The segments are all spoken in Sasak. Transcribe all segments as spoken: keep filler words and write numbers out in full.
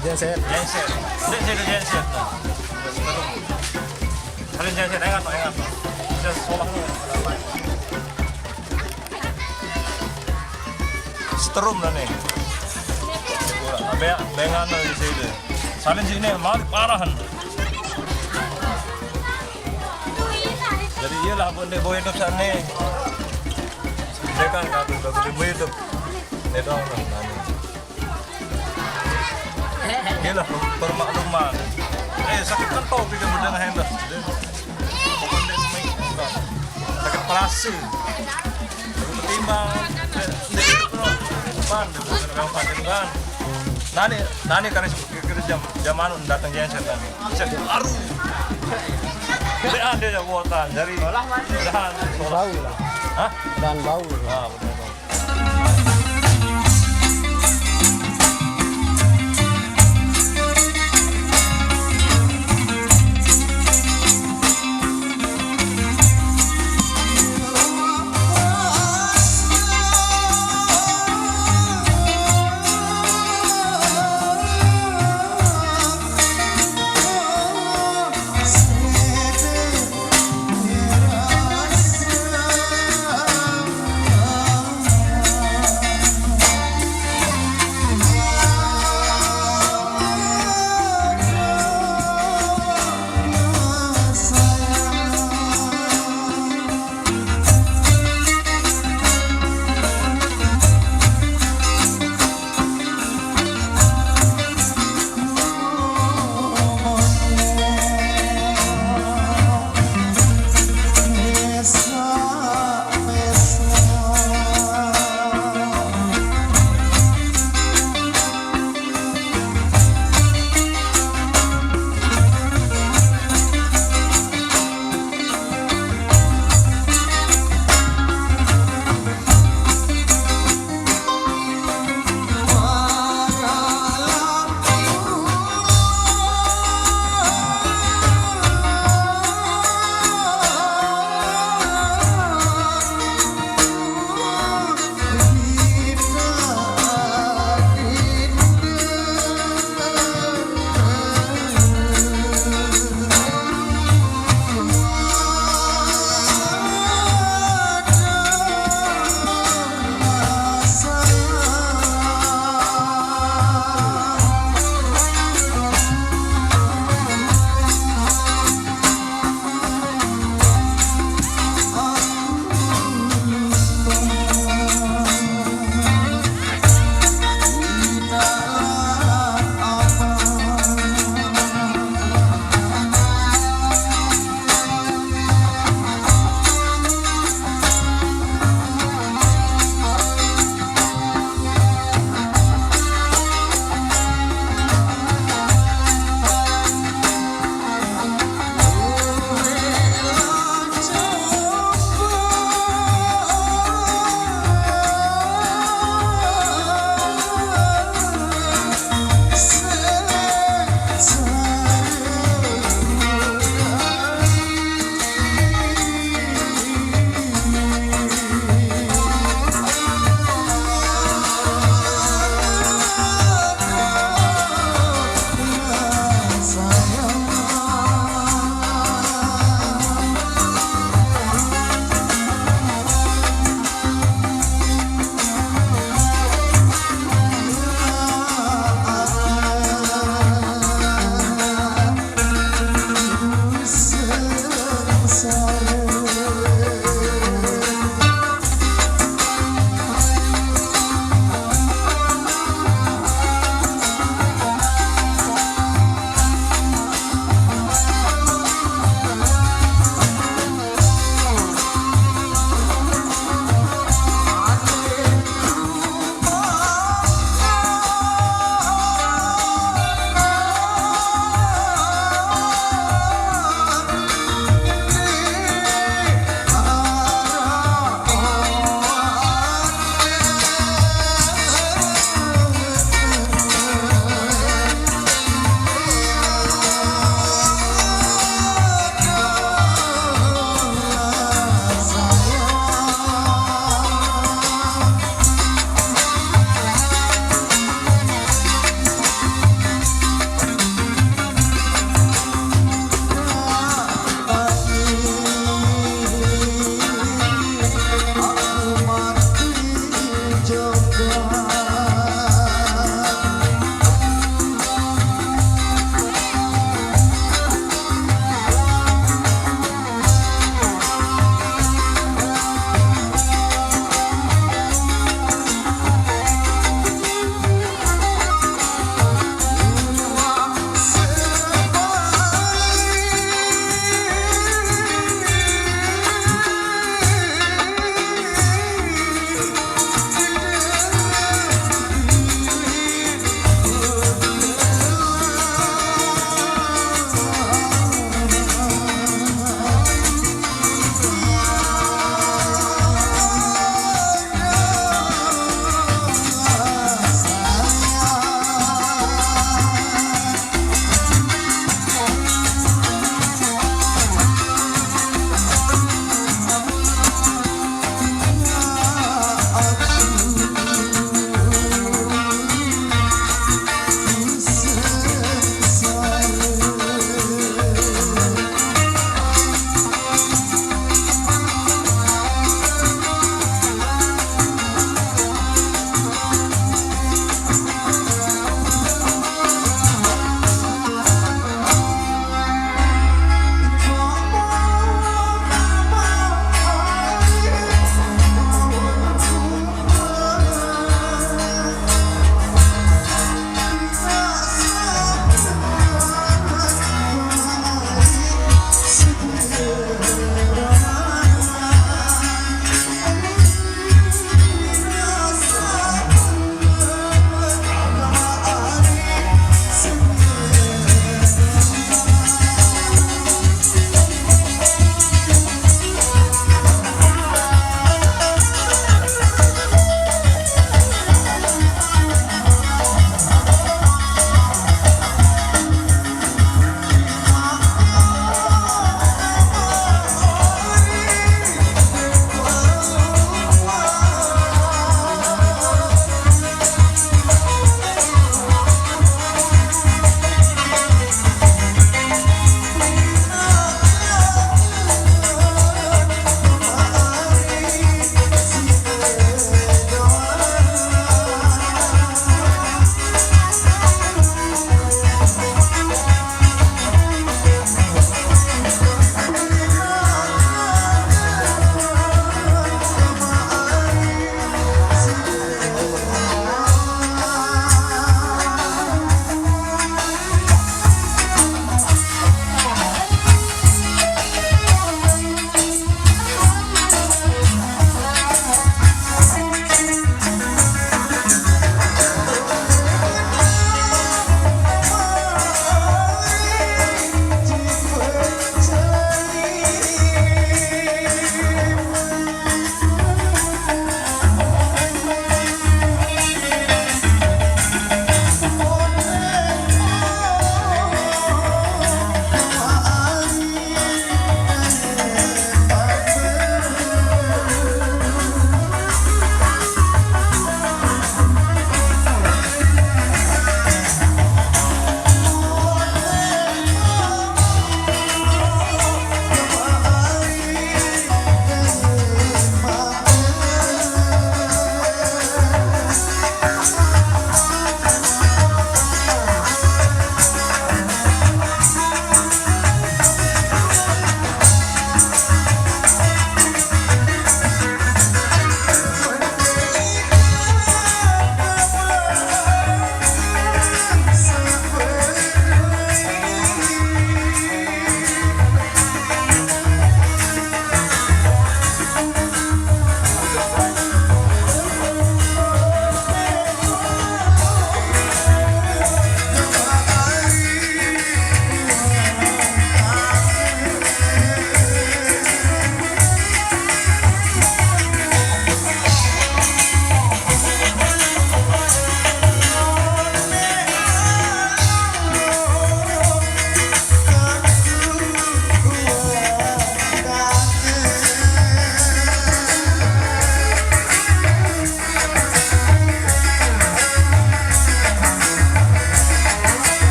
Genset. Genset. Sik, sik, genset. Nah. Kalian genset, engat, engat. Bisa sekolah. Setrum dah nih. Abe, dengan di sini. Salin sini, malik parahan. Jadi iyalah, pun dia boleh hidup sana. Dia kan nggak boleh hidup. Dia doang lah. Gila, permakluman. Eh, sakit kan tau pikir udah ngehandle. Bukan dia main, bukan. Sakit perasa. Ketimbang, eh, dia itu, bro. Depan, dia bukan orang pakai, bukan. Nani, nani karena kira jam, jam anu datang genset nani. Set, aduh. Dia ada ya kuota dari. Udahan. Bau lah. Hah? Dan bau. Ah, benar, bau.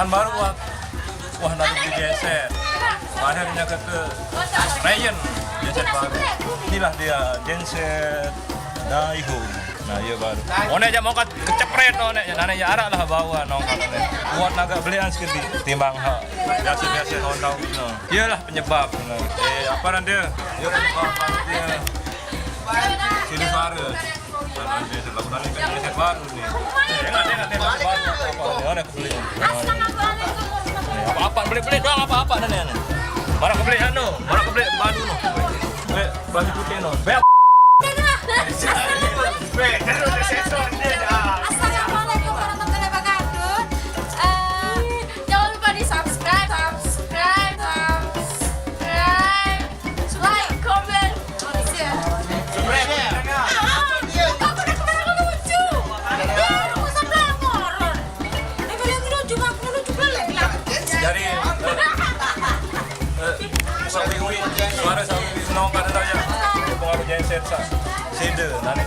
Baru wah, wah, nanti di genset. Akhirnya kata Ryan, genset baru. Inilah dia genset Daiho. Nah, iya baru. One aja mau kat kecepret, one aja. Nane ya arak lah bawa nongkat. Kuat naga belian sekali timbang ha. Biasa-biasa Honda gitu. Iyalah penyebab. Nah. Eh, apa nanti? Iya penyebab dia. Sini suara. Nah, nanti lagu tadi kan genset baru nih. Enak, enak, enak, baru apa? Ada kebeli. Apa-apa, beli-beli doang apa-apa nih, nih. Mana kebeli anu? Mana kebeli baru no? Beli, beli putih no. Bel. Assalamualaikum warahmatullahi wabarakatuh. Eh, jangan lupa di subscribe, subscribe, subscribe, like, comment, share. Ah, aku udah kemarin lucu. Ya, aku sampai horor. Dia bilang lucu, aku lucu banget. Jadi, eh, eh, sawi-wi, suara sawi-wi, no, kada tahu ya. Pengaruh genset sa. Sida, nanti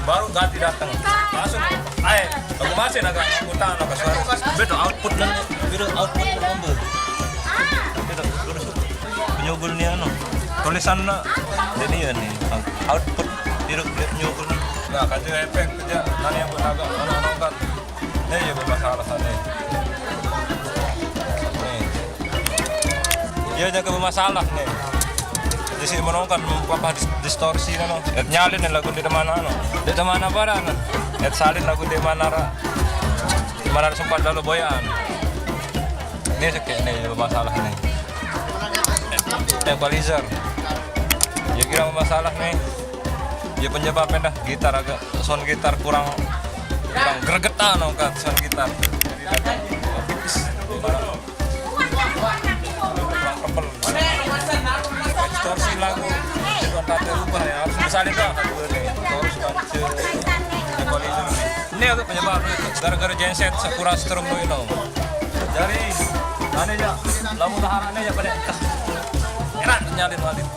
baru ganti datang. Langsung, ai, aku masih naga, aku tahu naga suara. Beda output dan, beda output dan lomba. Beda, terus penyogol ni anu. Tulisan na, jadi ya ni, output, beda, beda penyogol. Nah, kata efek kerja, nanti yang buat naga, anu-anu kan. Ini ya bermasalah sana. Nih. Iya, jaga bermasalah nih. Di sini menongkan apa dis-, distorsi kan. Nyalin nih lagu di mana no. Di mana apa dah no. Et salin lagu di mana ra. Di mana ra sempat lalu boyan. Ini sekek nih bermasalah nih. Equalizer. Ya kira bermasalah nih. Ya penyebabnya dah gitar agak sound gitar kurang kurang gregetan no kan sound gitar. Jadi agak tipis. Kurang tebel. Distorsi lagu. Itu entah dia ubah ya. Harus misalnya dah lagu ini. Chorus kan. Equalizer. Ini agak penyebab gara-gara genset sakura strum no. Jadi, aneh ya. Lamun tahanannya ya pada. Enak nyalin balik.